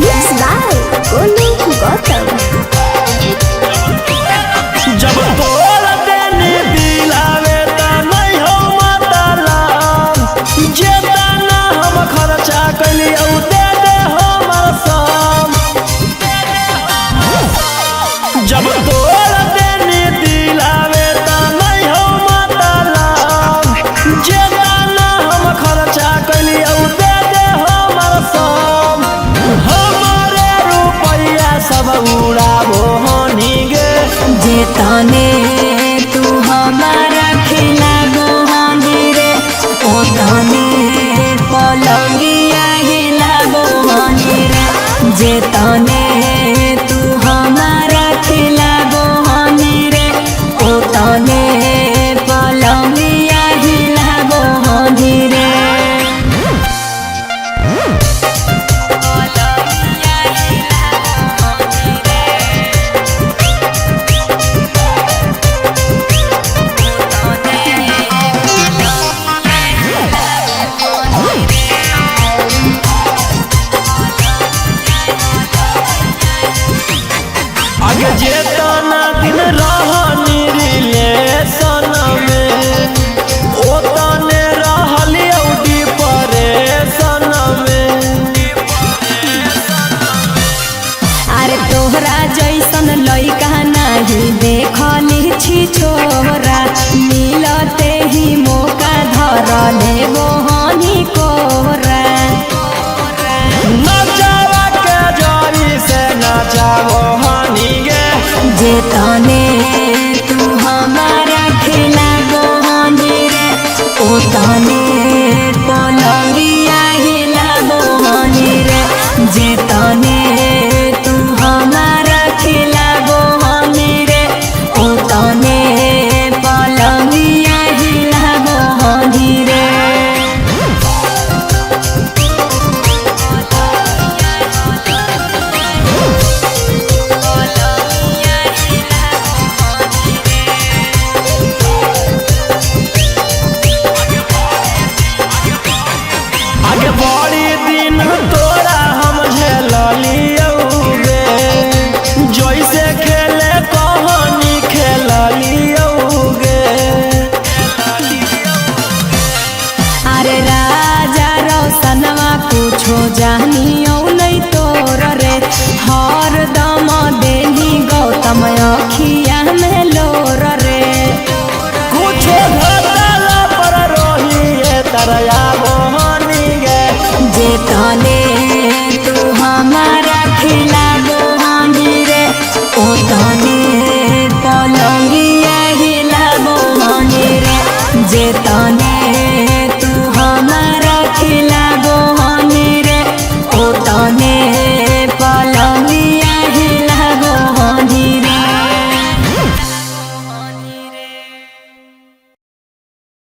Mixed by Golu Gautam. जब तोर देनी दिलावे त नहीं हो मतलब, जेतना हम खर्चा कैली औ दे दे हमर सम। जब तोर देनी दिलावे त नहीं हो मतलब, जेतना हम खर्चा कैली औ दे दे हमर सम। हमरे रुपैया सब उड़ाबो हनी गे। जेतने तू हमारा खिलाबो हनी रे, ओतने पलंगिया हिलाबो हनी रे। जेतने